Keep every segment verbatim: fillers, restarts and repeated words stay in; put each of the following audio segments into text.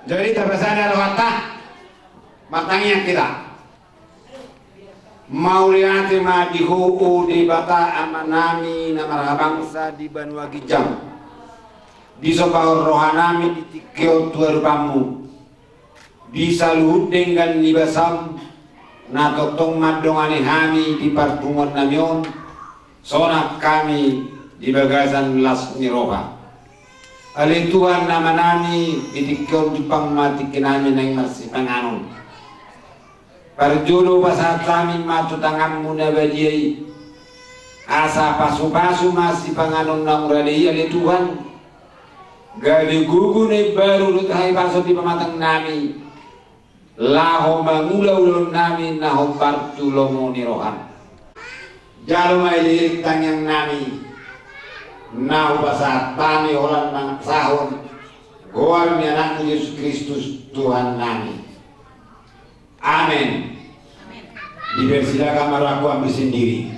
Jadi tapasada rohanta, martangiang hita. Mauliate ma di Ho, o Debata Amanami na marhabangsa di banua ginjang, disopahon rohanami di tingki on tu adopanMu, di saluhut denggan ni basaM, na tongtong mandongani hami di parpunguannami on, sonang hami di bagasan las ni roha. Ale Tuhan Amanami, di tingki on jumpang ma tingkinami naeng marsipanganon. Parjolo pasahat hami ma tu tanganMu na badia i, asa pasupasu ma sipanganon naung rade i, ale Tuhan, gabe gogo na imbaru dohot hahipason di pamatangnami, laho mangula ulaonnami na hombar tu lomo ni rohaM. Jalo ma i lirik tangiangnami, na hupasahat hami holan mangasahon goar ni AnakMu Jesus Kristus Tuhannami. Amen. Dipersilakan marangkup sendiri.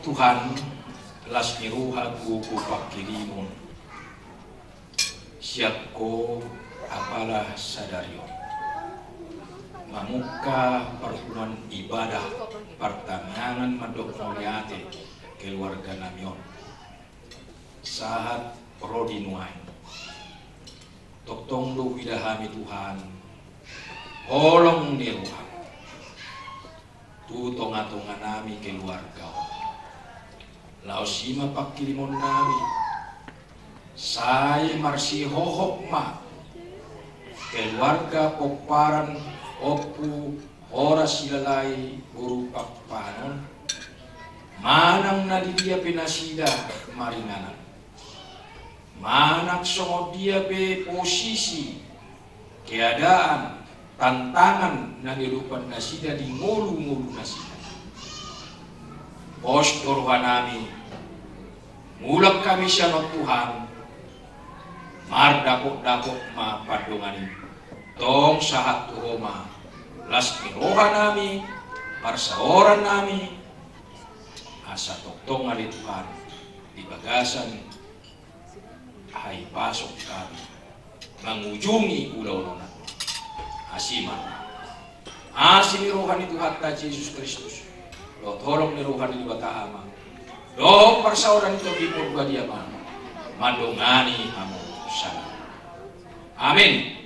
Tuhan, las ni roha tu gogo pangkirimon sian Ho apala sadari on. Mamungka parpunguan ibadah partangiangan mandok mauliate keluarga nami on. Sahat ro di nuaeng. Tongtong do huida hami Tuhan, holong ni roha tu tonga-tonga nami keluarga on. Laos i ma pangkirimon nami, sai marsihohot ma keluarga pomparan Ompu Horas Silalai boru Pakpahan on, manang na di dia pe nasida maringanan, manang songon dia pe posisi, keadaan, tantangan na niadopan nasida di ngolu-ngolu nasida. Pos do roha nami, mulak hami sian on Tuhan, mardapot-dapot ma pandongan i. Tong sahat tu Ho ma las ni roha nami, parsaoran nami, asa tongtong ale Tuhan di bagasan hahipason hami mangujungi ulaon on. Asi ma. Asi ni roha ni Tuhanta Jesus Kristus, dohot holong ni roha ni Debata Ama, dohot parsaoran ni Tondi Porbadia ma mandongani hamu saluhutna. Amin.